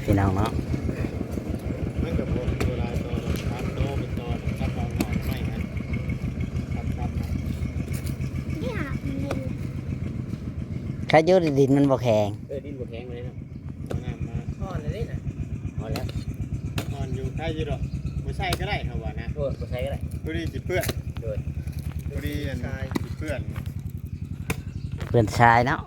ພີ່ນ້ອງເນາະ ມັນກໍບໍ່ ບໍ່ຫຼາຍຕໍ່ດອກ ສາມໂຕເປັນຕໍ່ ຈັບເອົາໜໍ່ໄມ້ຫັ້ນ ຄັບໆ ນີ້ຫາມັນເຫັນ ໃຄຢູ່ ດິນມັນບໍ່ແຂງ ເອີ ດິນບໍ່ແຂງປານໃດເນາະ ງາມມາ ອ່ອນແລ້ວເດ້ນະ ອ່ອນແລ້ວ ອ່ອນຢູ່ ໃຄຢູ່ດອກ ບໍ່ໃສ່ກໍໄດ້ເຮົາວ່ານະ ໂດຍ ບໍ່ໃສ່ກໍໄດ້ ພໍດີຊິເປື້ອນ ໂດຍ ພໍດີອັນ ຊິເປື້ອນ ເປື້ອນຊາຍເນາະ.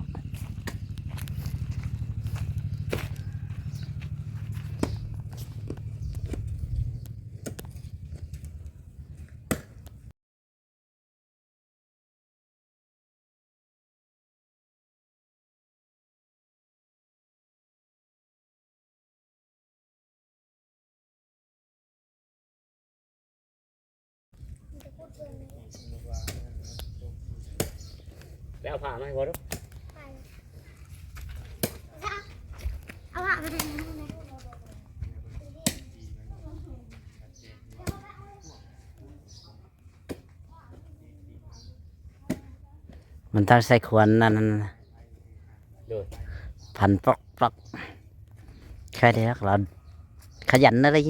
ແລ້ວເອົາຜ້າມາໃຫ້ພໍ່ດູ ເອົາຜ້າມາໃຫ້ແມ່. ມັນຕ້ອງໃຊ້ຂວານອັນນັ້ນ ໂດຍ ພັນປອກໆ ໃຄແທ້ລາວຂະຫຍັນນະ ຕັ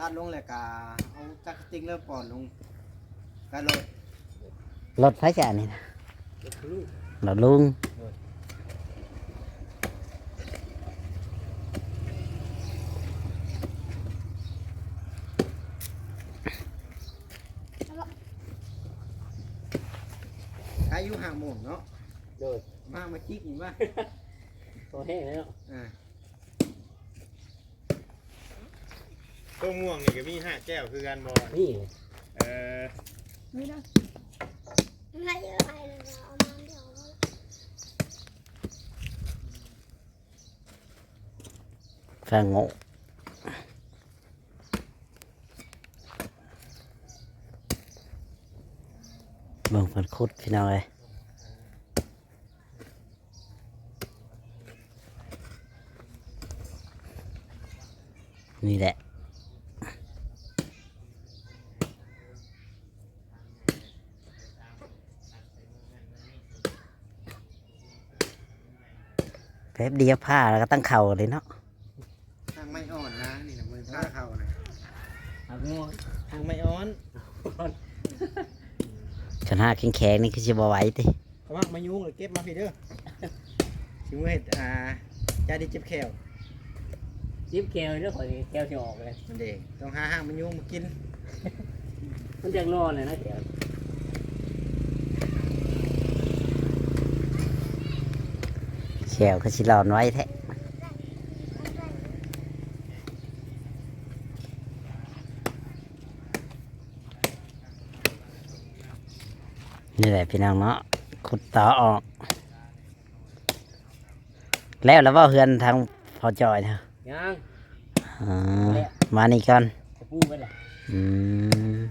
ດລົງແລ້ວກະເອົາຈັກກະຕິກເລີ່ມປ່ອນລົງ ກະລົດ ລົດໃຜຈະອັນນີ້ນະ ລົດລຸງ ລົດລຸງ ໂດຍ ອາຍຸຫ້າໂມງເນາະ ໂດຍ ມາ ມາຈິກນີ້ມາ ພໍແຫ້ງແລ້ວເນາະ ອ່າ ຕົ້ນມ່ວງນີ້ກໍມີຮາກແກ້ວຄືກັນບໍ່? ມີ ເອີ ມີເນາະ ຟາງໂງ່ ເບິ່ງເພິ່ນຂຸດ ພີ່ນ້ອງເອີຍ. ນີ້ແຫຼະ ແປັບດຽວຜ່າແລ້ວກໍຕັ້ງເຂົ້າເລີຍເນາະ. ຮາກໄມ້ອ່ອນນະ ນີ້ນະ ບໍ່ແມ່ນຜ່າເຂົ້ານະ ຮາກງອກ ຮາກໄມ້ອ່ອນ ຄັນຮາກແຂງໆ ນີ້ຄືຊິບໍ່ໄຫວຕິ. ເອົາຮາກມາຍຸງແລ້ວເກັບມາພີ້ເດີ ຊິມາເຮັດ ອ່າ ຢາດີເຈັບແຂ້ວ ເຈັບແຂ້ວເດີ ຂ້ອຍນີ້ແຂ້ວຊິອອກເລີຍ ນັ້ນເດ້ ຕ້ອງຫາຮາກມາຍຸງມາກິນ ມັນຈັກຮ້ອນແຫຼະນະແຂ້ວ ແຂ້ວຄືຊິຮ້ອນໄວແທ້. ນີ້ແຫຼະພີ່ນ້ອງເນາະ ຂຸດຕໍ່ອອກ ແລ້ວລະບໍ່ ເຮືອນທາງພໍ່ຈ່ອຍນະ? ຍັງ ອ່າ ມານີ້ກ່ອນ ຕະປູເບິດລະ ອືມ.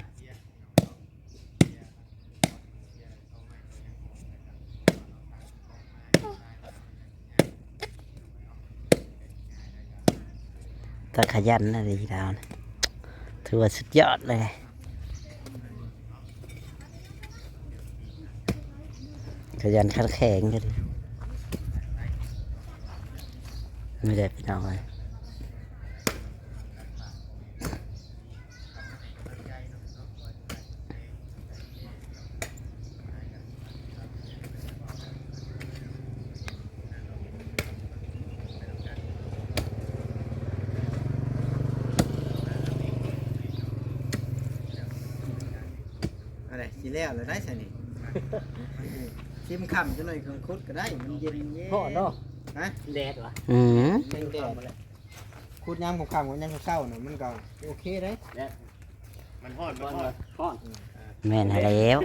ຕາຂະຫຍັນນະ ດີດາວນະ ຖືວ່າສຸດຍອດເລີຍ ຂະຫຍັນຂັນແຂງເລີຍ ນີ້ແຫຼະພີ່ນ້ອງເອີຍ. ອັນໃດ ຊິແລ້ວແລ້ວໄດ໋ຊະນີ້ ຊິມຄ່ຳຈັກໜ້ອຍ ເຄື່ອງຂຸດກໍໄດ້ ມັນເຢັນໆ ຮ້ອນເນາະ ຮະ ແດດຫວາ ອືມ ແດດ ຂຸດຍາມຄ່ຳໆ ຍາມເຊົ້າໆ ນະ ມັນກໍໂອເຄເດ້ ແດດ ມັນຮ້ອນ ມັນຮ້ອນ ຮ້ອນ ແມ່ນຫັ້ນແລ້ວ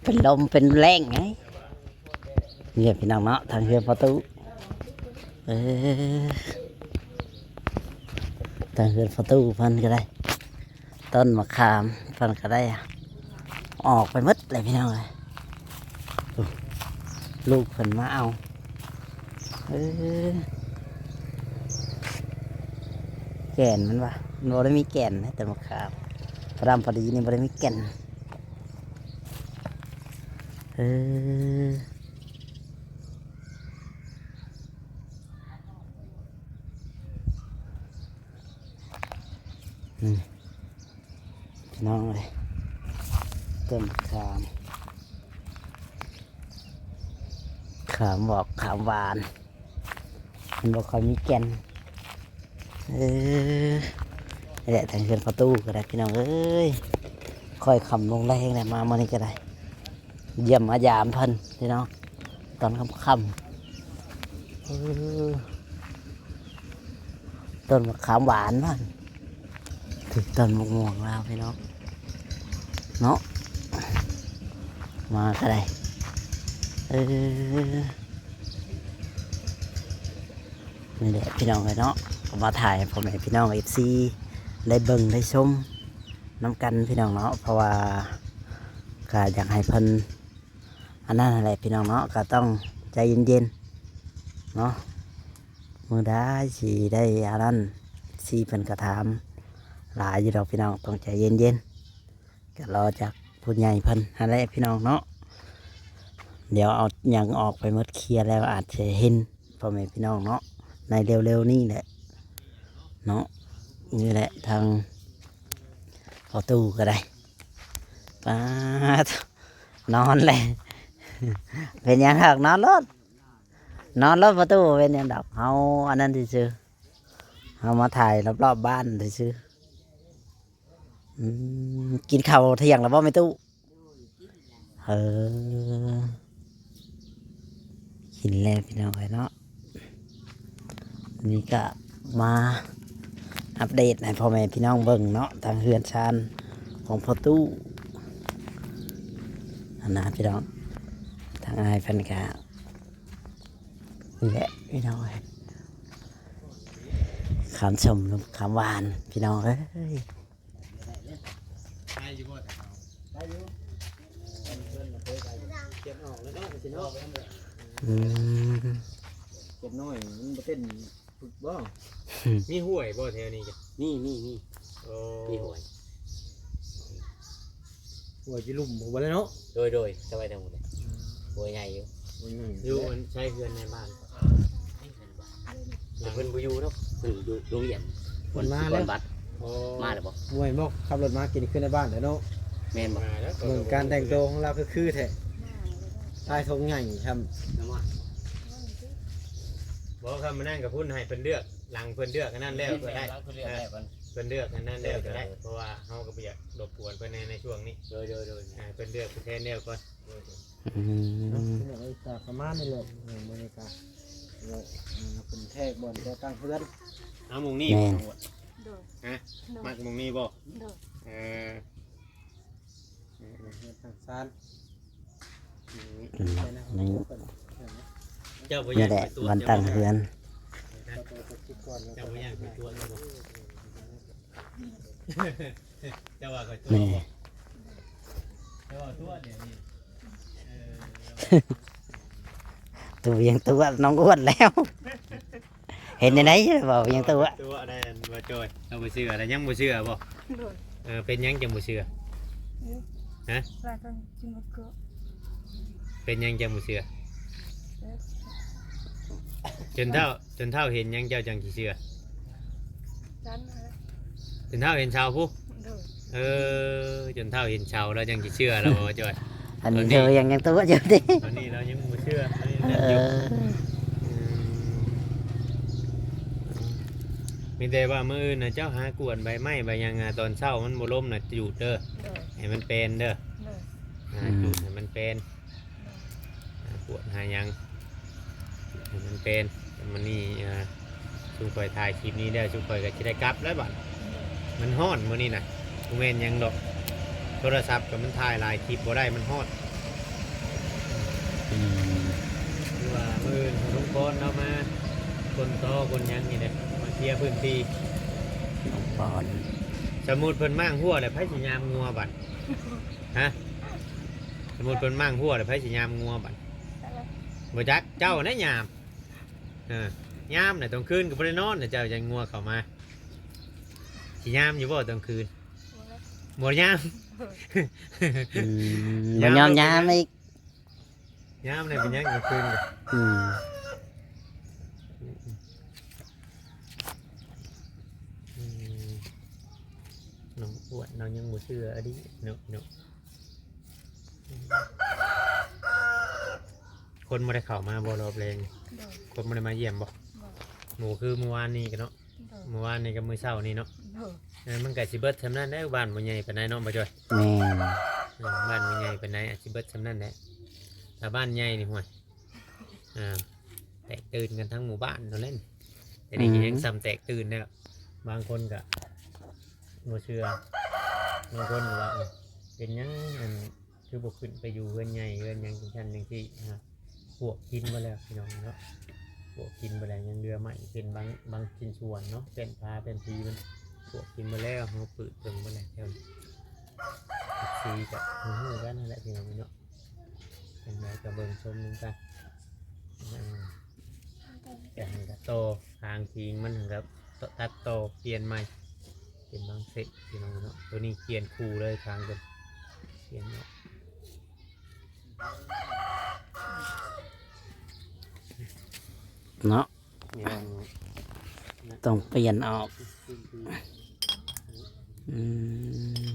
ເປັນລົມເປັນແລ້ງໄງ ນີ້ພີ່ນ້ອງເນາະ ທາງເຮືອນພໍ່ຕູ້ ເອີ ທາງເຮືອນພໍ່ຕູ້ເພິ່ນກໍໄດ້ ຕົ້ນມະຂາມເພິ່ນກໍໄດ້ອອກໄປໝົດເລີຍພີ່ນ້ອງເອີຍ ລູກເພິ່ນມາເອົາ ເອີ ແກ່ນມັນວ່າ ມັນບໍ່ໄດ້ມີແກ່ນນະ ແຕ່ມະຂາມ ພະດຳພະດີນີ້ບໍ່ໄດ້ມີແກ່ນ ເອີ. ອືມ ພີ່ນ້ອງເອີຍ ຕົ້ນຂາມ ຂາມຫວອກຂາມຫວານ ມັນບໍ່ຄ່ອຍມີແກ່ນ. ເອີ ນີ້ແຫຼະ ທາງເຮືອນພໍ່ຕູ້ກໍໄດ້ ພີ່ນ້ອງເອີຍ ຄ່ອຍຄ່ຳລົງແລ້ງແລ້ວ ມາມື້ນີ້ກໍໄດ້ ຢ້ຽມມາຢາມເພິ່ນພີ່ນ້ອງ ຕອນຄ່ຳໆ. ເອີ ຕົ້ນໝາກຂາມຫວານມັນ ຖືກຕົ້ນໝາກມ່ວງລາວພີ່ນ້ອງເນາະ ມາກໍໄດ້. ເອີ ນີ້ແຫຼະພີ່ນ້ອງເອີຍເນາະ ກໍມາຖ່າຍໃຫ້ພໍ່ແມ່ພີ່ນ້ອງເອັຟຊີໄດ້ເບິ່ງໄດ້ຊົມນຳກັນພີ່ນ້ອງເນາະ ເພາະວ່າກໍຢາກໃຫ້ເພິ່ນ ອັນນັ້ນແຫຼະພີ່ນ້ອງເນາະ ກໍຕ້ອງໃຈເຢັນໆເນາະ ມື້ໃດຊິໄດ້ອັນນັ້ນ ເອັຟຊີເພິ່ນກໍຖາມຫຼາຍຢູ່ດອກພີ່ນ້ອງ ຕ້ອງໃຈເຢັນໆ ກໍລໍຈາກຜູ້ໃຫຍ່ເພິ່ນຫັ້ນແຫຼະພີ່ນ້ອງເນາະ. ດຽວເອົາຫຍັງອອກໄປໝົດ ເຄຍແລ້ວອາດຈະເຫັນພໍ່ແມ່ພີ່ນ້ອງເນາະ ໃນເລັວໆນີ້ແຫຼະເນາະ. ນີ້ແຫຼະ ທາງພໍ່ຕູ້ກໍໄດ້ ປາດ ນອນແຫຼະ ເປັນຫຍັງດອກ ນອນໂລດ ນອນໂລດ ປະຕູ ບໍ່ເປັນຫຍັງດອກ ເຮົາອັນນັ້ນຊື່ໆ ເຮົາມາຖ່າຍລອບໆບ້ານຊື່ໆ. ອືມ ກິນເຂົ້າທ່ຽງແລ້ວບໍ່ແມ່ຕູ້? ເອີ ກິນແລ້ວພີ່ນ້ອງເອີຍເນາະ. ນີ້ກະມາອັບເດດໃຫ້ພໍ່ແມ່ພີ່ນ້ອງເບິ່ງເນາະ ທາງເຮືອນຊານຂອງພໍ່ຕູ້ຫັ້ນນະພີ່ນ້ອງ. ທາງອ້າຍເພິ່ນກະ ນີ້ແຫຼະພີ່ນ້ອງເອີຍ ຂາມສົ້ມຂາມຫວານພີ່ນ້ອງເອີຍ. ໄດ້ຢູ່ບໍ່? ໄດ້ຢູ່ ເກັບອອກແລ້ວເນາະ ອືມ ເກັບນ້ອຍມັນບໍ່ເຕັ້ນ ປຶກບໍ່? ມີຫ້ວຍບໍ່ແຖວນີ້? ມີ ມີ ມີ ໂອ້ ມີຫ້ວຍ ຫ້ວຍຢູ່ລຸ່ມພຸ້ນແຫຼະເນາະ. ໂດຍ ໂດຍ ສະບາຍທັງໝົດເລີຍ ອືມ ຫ້ວຍໃຫຍ່ຢູ່ ຫ້ວຍໃຫຍ່ ຢູ່ອັນໃສເຮືອນໃນບ້ານ? ແຕ່ເພິ່ນບໍ່ຢູ່ເນາະ ເພິ່ນຢູ່ໂຮງຮຽນ ເພິ່ນມາແລ້ວ ກ່ອນບັດ ໂອ້ ມາແລ້ວບໍ່? ໂອ້ຍ ບໍ່ ຂັບລົດມາກິນຄືໃນບ້ານແຫຼະເນາະ. ແມ່ນບໍ່? ເບິ່ງການແຕ່ງຕົວຂອງລາວຄືຄືແທ້ ຊາຍທົ່ງໃຫຍ່ຊ່ຳ ບໍ່ ຄັນມື້ນັ້ນກໍພຸ້ນໃຫ້ເພິ່ນເລືອກ ຫຼັງເພິ່ນເລືອກອັນນັ້ນແລ້ວກໍໄດ້ ເພິ່ນເລືອກແລ້ວກ່ອນ ເພິ່ນເລືອກອັນນັ້ນແລ້ວກໍໄດ້ ເອີ ເພາະວ່າເຮົາກໍບໍ່ຢາກລົບກວນເພິ່ນໃນ ໃນຊ່ວງນີ້ ໂດຍ ໂດຍ ໂດຍ ໃຫ້ເພິ່ນເລືອກຜູ້ແທນແລ້ວກ່ອນ ໂດຍ ໂດຍ ອືມ ເນາະ ເປັນປະມານນີ້ແຫຼະ ເອີ ມື້ນີ້ກໍເປັນແຂກບ່ອນຈັດຕັ້ງເຮືອນ ເອົາໝ່ອງນີ້ ແມ່ນ ໂດຍ ຮະ ໂດຍ ມັກໝ່ອງນີ້ບໍ່? ໂດຍ ເອີ ເຮືອນທາງຊານ ອືມ ນີ້ ເຈົ້າບໍ່ ນີ້ແຫຼະ ບ້ານຕັ້ງເຮືອນ ເຈົ້າບໍ່ຢ້ານໄປຕົວະບໍ່? ເຈົ້າວ່າຂ້ອຍຕົວະບໍ່? ເຈົ້າວ່າຕົວະດຽວນີ້ ເອີ ຕົວະຫຍັງ ຕົວະນ້ອງອ້ວນແລ້ວ. ເຮັດແນວໃດ ເວົ້າຫຍັງຕົວະ ຕົວະໄດ້ອັນວ່າຈ່ອຍ ເຈົ້າບໍ່ເຊື່ອ ແລ້ວຍັງບໍ່ເຊື່ອບໍ່? ໂດຍ ເອີ ເປັນຫຍັງຈັ່ງບໍ່ເຊື່ອ? ເອີ ຮະ? ຫຼາຍຄົນຈຶ່ງບໍ່ເຊື່ອ ເປັນຫຍັງຈັ່ງບໍ່ເຊື່ອ? ເອີ ຈົນເຖົ້າ ຈົນເຖົ້າເຫັນຫຍັງເຈົ້າຈັ່ງຊິເຊື່ອ? ຈັນ ຈົນເຖົ້າເຫັນເສົາພຸ້ນ? ໂດຍ ເອີ ຈົນເຖົ້າເຫັນເສົາແລ້ວຈັ່ງຊິເຊື່ອລະບໍ່ ຈ່ອຍ? ອັນນີ້ເທື່ອຍັງ ຍັງຕົວະຢູ່ຕິ ອັນນີ້ລາວຍັງບໍ່ເຊື່ອ ອັນນີ້ ເອີ ອືມ ມີແຕ່ວ່າມື້ອື່ນນະ ເຈົ້າຫາກວນໃບໄມ້ໃບຫຍັງ ອາ ຕອນເຊົ້າມັນບໍ່ລົມນະ ຈູດເດີ ໂດຍ ໃຫ້ມັນແປນເດີ ໂດຍ ອາ ອືມ ຈູດໃຫ້ມັນແປນ ໂດຍ ຫາກວນຫາຫຍັງໃຫ້ມັນແປນ. ມື້ນີ້ ອາ ຊຸມຂ້ອຍຖ່າຍຄລິບນີ້ແລ້ວ ຊຸມຂ້ອຍກໍຊິໄດ້ກັບແລ້ວບັດ ມັນຮ້ອນມື້ນີ້ນະ ບໍ່ແມ່ນຫຍັງດອກ ໂທລະສັບກໍມັນຖ່າຍຫຼາຍຄລິບບໍ່ໄດ້ ມັນຮ້ອນ. ອືມ ຄືວ່າມື້ອື່ນລຸງພອນເຮົາມາຄົ້ນຕໍຄົ້ນຫຍັງນີ້ແຫຼະ ມາເຄຍພື້ນທີ່ ລຸງພອນ ສົມມຸດເພິ່ນມ້າງຮົ້ວແລ້ວ ໃຜຊິຍາມງົວບັດ? ຮະ? ສົມມຸດເພິ່ນມ້າງຮົ້ວແລ້ວ ໃຜຊິຍາມງົວບັດ? ບໍ່ຈັກ ເຈົ້ານະຍາມ ເອີ ຍາມນະ ຕອນຄືນກໍບໍ່ໄດ້ນອນນະ ເຈົ້າຢ້ານງົວເຂົ້າມາ ຊິຍາມຢູ່ບໍ່ຕອນຄືນ? ບໍ່ຍາມ ອືມ ບໍ່ຍອມຍາມອີກ ຍາມນະ ເປັນຫຍັງກາງຄືນ? ອືມ ອືມ ອືມ. ປວດເນາະ ຍັງບໍ່ເຊື່ອອີ່ຫຼີເນາະ ເນາະ. ຄົນບໍ່ໄດ້ເຂົ້າມາບໍ່ ຮອບແລງ? ໂດຍ. ຄົນບໍ່ໄດ້ມາຢ້ຽມບໍ່? ບໍ່. ບໍ່ຄືມື້ວານນີ້ກະເນາະ. ໂດຍ. ມື້ວານນີ້ກັບມື້ເຊົ້ານີ້ເນາະ. ໂດຍ. ເອີ ມັນກະຊິເບິດສ່ຳນັ້ນແຫຼະ ບ້ານບໍ່ໃຫຍ່ປານໃດເນາະ ບໍ່ຈ້ອຍ? ແມ່ນ. ເອີ ບ້ານບໍ່ໃຫຍ່ປານໃດ ອາດຊິເບິດສ່ຳນັ້ນແຫຼະ. ຖ້າບ້ານໃຫຍ່ນີ້ ຫ້ວຍ ອ່າ ແຕກຕື່ນກັນທັງໝູ່ບ້ານໂລດແຫຼະ. ແຕ່ນີ້ກະ ອືມ ຍັງສ່ຳແຕກຕື່ນແລ້ວ. ບາງຄົນກະບໍ່ເຊື່ອ ບາງຄົນກະວ່າ ເອີ ເປັນຫຍັງ ອັນ ຄືບໍ່ຂຶ້ນໄປຢູ່ເຮືອນໃຫຍ່ເຮືອນຫຍັງ ຈັ່ງຊັ້ນຈັ່ງຊີ້ນະ. ປວກກິນເບິດແລ້ວພີ່ນ້ອງເນາະ ປວກກິນເບິດແລ້ວ. ຍັງເຫຼືອໄມ້ເປັນບາງ ບາງຊິ້ນສ່ວນເນາະ ແປ້ນຜ້າແປ້ນພີມັນ ປວກກິນເບິດແລ້ວ. ເຮົາປືດເບິ່ງເບິດແລ້ວແຖວນີ້ ເອັຟຊີກະຮູ້ໆກັນຫັ້ນແຫຼະພີ່ນ້ອງເນາະ. ຈັ່ງໃດກະເບິ່ງຊົມນຳກັນ. ອ່າ ແຕ່ຫັ້ນກະຕໍ່ ທາງທີງມັນຫັ້ນກະຕັດຕໍ່ປ່ຽນໃໝ່ ເປັນບາງເສັ້ນພີ່ນ້ອງເນາະ. ໂຕນີ້ປ່ຽນຄູ່ເລີຍ ທາງເພິ່ນປ່ຽນເນາະ ເນາະ. ຕ້ອງປ່ຽນອອກ. ອືມ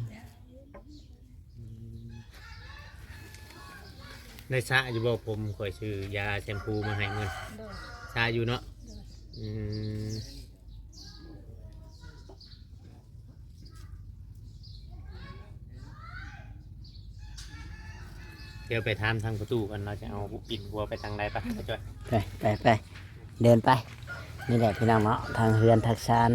ໄດ້ສະຢູ່ບໍ່ຜົມ? ຂ້ອຍຊື້ຢາແຊມພູມາໃຫ້ມື້ ໂດຍ ສະຢູ່ເນາະ. ໂດຍ. ອືມ ດຽວໄປຖາມທາງພໍ່ຕູ້ກ່ອນ ລາວຈະເອົາປິ່ນຫົວໄປທາງໃດ. ໄປ ໄປ ໄປ ໄປ ເດີນໄປ. ນີ້ແຫຼະພີ່ນ້ອງເນາະ ທາງເຮືອນທາງຊານ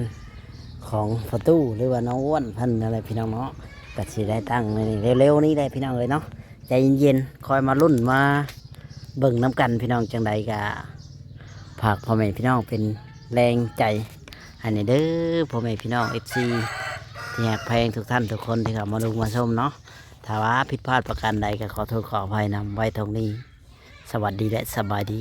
ຂອງພໍ່ຕູ້ ຫຼືວ່ານ້ອງອ້ວນເພິ່ນນັ້ນແຫຼະພີ່ນ້ອງເນາະ. ກະຊິໄດ້ຕັ້ງໃນເລັວໆນີ້ແຫຼະພີ່ນ້ອງເອີຍເນາະ. ໃຈເຢັນໆ ຄ່ອຍມາລຸ້ນມາເບິ່ງນຳກັນພີ່ນ້ອງ. ຈັ່ງໃດກະຝາກພໍ່ແມ່ພີ່ນ້ອງເປັນແຮງໃຈໃຫ້ແດ່ເດີ ພໍ່ແມ່ພີ່ນ້ອງ ເອັຟຊີ ທີ່ຮັກແພງທຸກທ່ານທຸກຄົນທີ່ເຂົ້າມາເບິ່ງມາຊົມເນາະ. ຖ້າວ່າຜິດພາດປະການໃດກະຂໍໂທດຂໍອະໄພນຳ. ໄວ້ເທົ່ານີ້ ສະຫວັດດີ ແລະ ສະບາຍດີ.